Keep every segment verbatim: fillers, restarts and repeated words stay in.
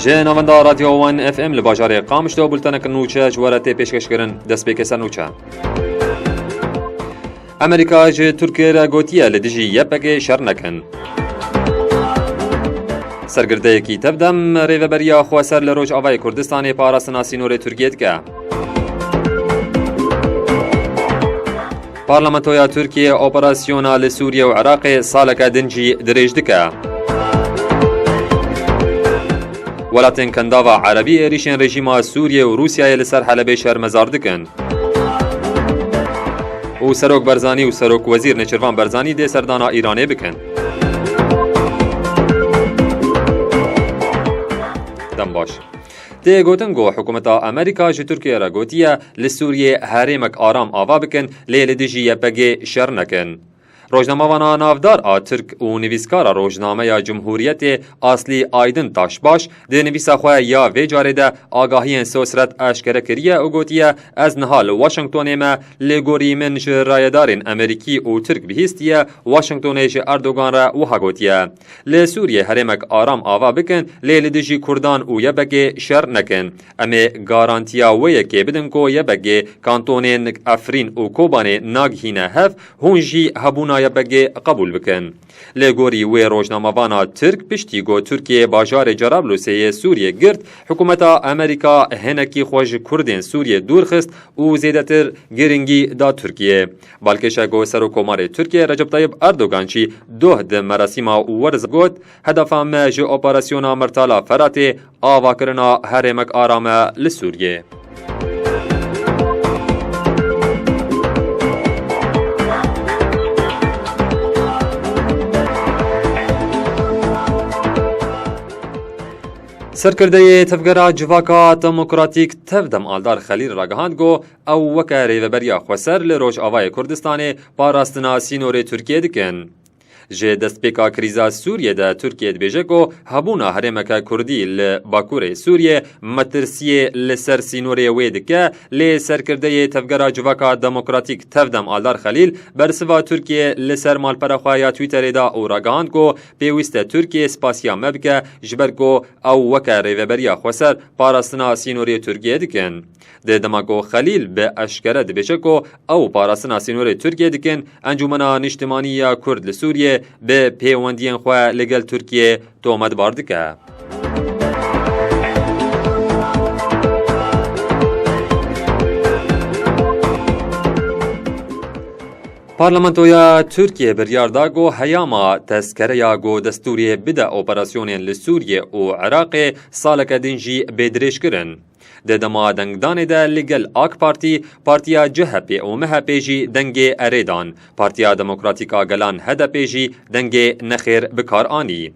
Ji navenda Radyo One F M li bajarê Qamişlo bultenek nûçe ji we re tê pêşkêşkirin. Destpêkê ser nûçe. Amerîka ji Tirkiyê re gotiye li dijî Y P G şer nekin. Sergirdeyekî tevdem rêveberiya xweser li Rojavayê Kurdistanê parastina sînorê Tirkiyê dike. Parlamentoya Tirkiyê operasyona li Sûriye û Iraqê saleke din jî dirêj dike. Welatên Kendava Erebî êrîşên rejîma Sûriye û Rûsyayê li ser Helebê şermezar dikin. Û Serok Barzanî û Serok Wezîr Nêçirvan Barzanî dê serdana Îranê bikin. Dem baş. Tê gotin ku hikûmeta Amerîka ji Tirkiyê re gotiye, li Sûriyê herêmek aram ava bikin, lê li dijî Y P G şer nekin. Rojnamevana navdar a Tirk û nivîskara rojnameya Cumhuriyetê Aslî Aydin Taşbaş di nivîsa xwe ya vê carê de agahiyên Sosret eşkere kiriye û gotiye, ez niha li Washingtonê me, lê gorî min ji rayedarên Amerîkî û Tirk bihîstiye, Washingtonê ji Erdogan re wiha gotiye, li Sûriyê herêmek aram ava bikin, lê li dijî Kurdan û Y P G şer nekin. Em ê garantiya wê yekê bidin ku Y P G kantonên Efrîn û Kobanê nagihîne hev, hûn jî hebûna Y P G qebûl bikin. Li gorî wê rojnamevana Tirk, piştî ku Tirkiye bajarê Cerablusê yê Sûriyê girt, hikûmeta Amerîka hinekî xwe ji Kurdên Sûriyê dûr xist û zêdetir giringî da Tirkiye. Balkêş e ku Serokkomarê Tirkiye Recep Tayyip Erdogan jî doh di merasîma werz got, hedefa me ji operasyona Mertala Feratê avakirina herêmek aram e li Sûriyê. Serkirdeyê Tevgera Civaka Demokratîk Tevdem Aldar Xelîl ragihand ku ew weke rêveberiya xweser li Rojavayê Kurdistanê parastina sînorê Tirkiyê dikin. Ji destpêka krîza Sûriyê de Tirkiye dibêje ku hebûna herêmeke Kurdî li Bakurê Sûriyê metirsiyê li ser sînorê wê dike, lê serkirdeyê Tevgera Civaka Demokratîk Tevdem Aldar Xelîl bersiva Tirkiye li ser malpera xwe ya Twitterê da û ragihand ku pêwîst e Tirkiye spasiya me bike, ji ber ku ew weke rêveberiya xweser parastina sînorê Tirkiye dikin. Di dema ku Xelîl bi eşkere dibêje ku ew parastina sînorê Tirkiye dikin, Encûmena Niştimanî ya Kurd li Sûriyê bi pêwendiyên xwe li gel Tirkiye tometbar dike. Parlamentoya Tirkiye biryar da ku heyama tezkereya ku destûrê bide operasyonên li Sûriyê û Iraqê saleke din jî bê dirêjkirin. Di dema dengdanê de li gel AK Partî, Partiya C H P û M H P jî dengê erê dan. Partiya Demokratîk a Gelan H D P jî dengê nexêr bi kar anî.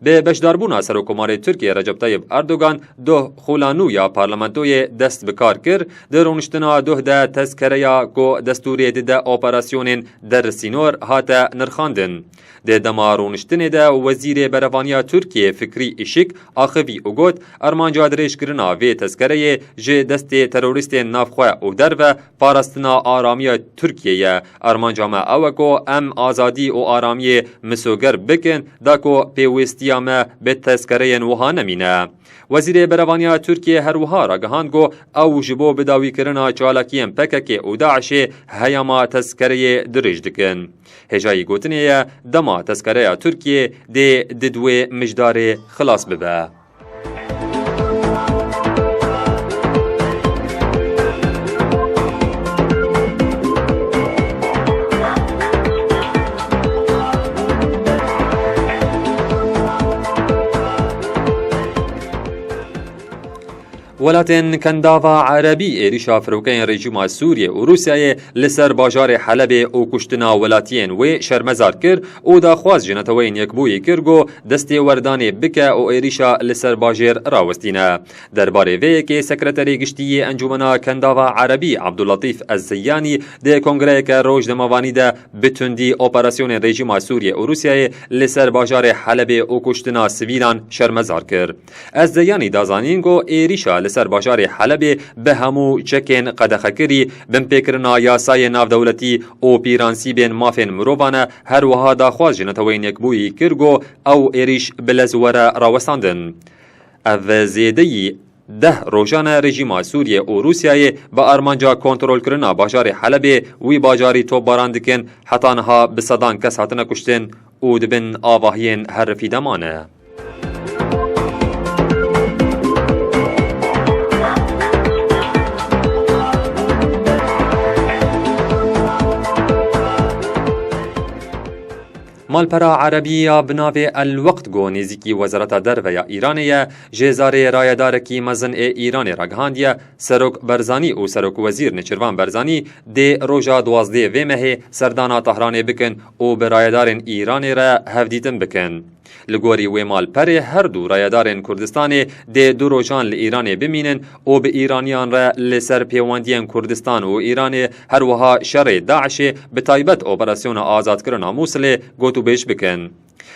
Bi beşdarbûna Serokkomarê Tirkiyê Recep Tayyip Erdogan doh xûla nû ya parlamentoyê dest bi kar kir, di rûniştina doh de tezkereya ku destûrê dide operasyonên der sînor hate nirxandin. Di dema rûniştinê de Wezîrê Berevaniya Tirkiyê Fikrî Işik axivî û got, armanca dirêjkirina vê tezkereyê ji destê terorîstên navxwe û derve parastina aramiya Tirkiyê ye. Armanca me ew e ku em azadî û aramiyê misoger bikin, da ku pêwîstiya me bi tezkereyên wiha nemîne. Wezîrê Berevaniya Tirkiyê her wiha ragihand ku ew ji bo bidawîkirina çalakiyên P K K û DAIŞê heyama tezkereyê dirêj dikin. Hêjayî gotinê ye, dema tezkereya Tirkiyê dê di di wê mijdarê xilas bibe. Welatên Kendava Erebî êrîşa firokeyên rejîma Sûriyê û Rûsyayê li ser bajarê Helebê û kuştina welatiyên wê şermezar kir û daxwaz ji Neteweyên Yekbûyî kir ku destê werdanê bike û êrîşa li ser bajêr rawestîne. Derbarê vê yekê Sekreterê Giştî yê Encûmena Kendava Erebî Abdullatîf Ez-Zeyanî di kongreyeke rojnamevanî de bi tundî operasyonên rejîma Sûriyê û Rûsyayê li ser bajarê Helebê û kuştina sivîlan şermezar kir. Ez Zeyanî da zanîn ku êrîşa li ser bajarê Helebê bi hemû çekên qedexekirî, binpêkirina yasayên navdewletî û pîransîbên mafên mirovan e, her wiha daxwaz ji Neteweyên Yekbûyî kir ku ew êrîş bi lez were rawestandin. Ev zêdeyî deh rojan e rejîma Sûriyê û Rûsyayê bi armanca kontrolkirina bajarê Helebê wî bajarî topbaran dikin, heta niha bi sedan kes hatine kuştin û di bin avahiyên herifî de mane. Malpera Erebî ya bi navê El Weqt ku nêzîkî Wezareta Derve ya Îranê ye, jê zarê rayedarekî mezin ê Îranê ragihandiye, Serok Berzanî û Serok Wezîr Nêçirvan Berzanî dê roja duwazdeh vê mehê serdana Tehranê bikin û bi rayedarên Îranê re hevdîtin bikin. Li gorî wê malperê her du rayedarên Kurdistanê dê du rojan li Îranê bimînin û bi Îraniyan re li ser pêwendiyên Kurdistan û Îranê, her wiha şerê DAIŞê, bi taybet operasyona azadkirina Mûsilê gotûbêj bikin.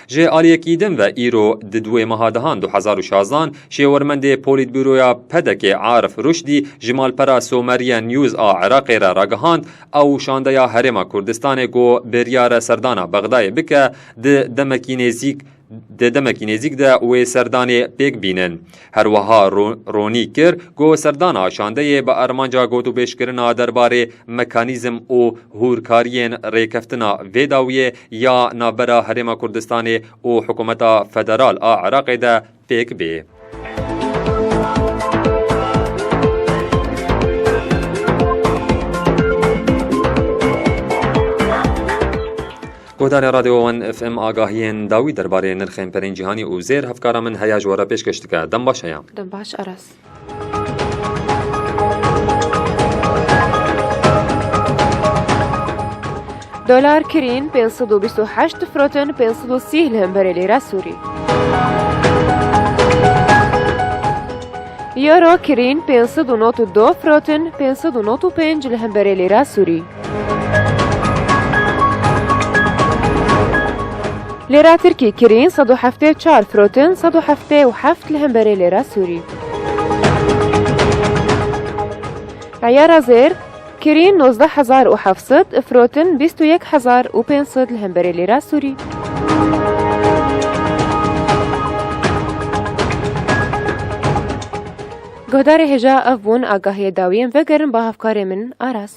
Ji aliyekî din ve îro di duê meha dehan du hezar û şazdan şêwermendê Polîtbûroya P D K'ê Arif Ruşdî ji malpera Someriya News a Iraqê re ragihand, ew şandeya Herêma Kurdistanê ku biryare serdana Bexdayê bike, di demekî nêzîk di demekî nêzîk de wê serdanê pêk bînin. Her wiha ro-, ronî kir ku serdana şandeyê bi armanca gotûbêjkirina derbarê mekanîzm û hûrkariyên rêkeftina vê dawiyê ya navbera Herêma Kurdistanê û Hikûmeta Federal a Iraqê de pêk bê. Guhdarê Radyo One F M, agahiyên dawî derbarê nirxên perên cîhanî û zêr hevkara min Heya ji we re pêşkêş dike. Dem baş Heya. Dem baş Aras. Dolar kirîn pênc sed û bîst û heşt, firotin pênc sed û sî li hemberê lêra Sûrî. Euro kirîn pênc sed û nod û du, firotin pênc sed û nod û pênc li hemberê lêra Sûrî. Lêra Tirkî kirîn sed û heftê û çar, firotin sed û heftê û heft li hemberê lêra Sûrî. Eyara zêr, kirîn nozdeh hezar û heft sed, firotin bîst û yek hezar û pênc sed li hemberê lêra Sûrî. Guhdarê hêja, ev bûn agahiyê dawiyên, vegerin ba hevkarê min Aras.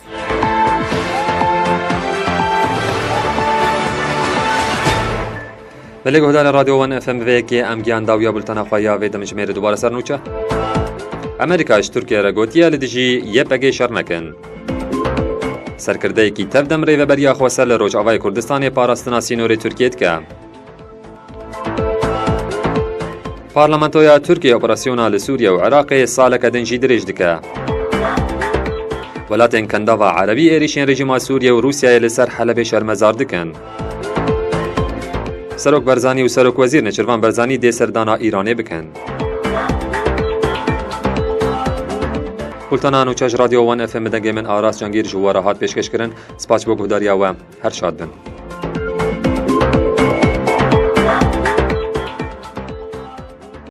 Belê guhdarê Radyo One F M, vê yekê em gihan dawiya bultena xwe ya vê demjimêrê dubare ser nûçe. Amerîka ji Tirkiye re gotiye li dijî Y P G şer nekin. Serkirdeyekî tev dem rêveberiya xweser li Rojavayê Kurdistanê parastina sînorê Tirkiyê dike. Parlamentoya Tirkiyê operasyona li Sûriye û Iraqê saleke din jî dirêj dike. Welatên Kendava Erebî êrîşên rejîma Sûriye û Rûsyayê li ser Helebê şermezar dikin. Serok Berzanî û Serok Wezîr Nêçirvan Berzanî dê serdana Îranê bikin. Bultena nûçe ji Radyo One F M, dengê min Aras Cangîr ji we re hat pêşkêşkirin. Spas bo guhdariya we. Her şad bin.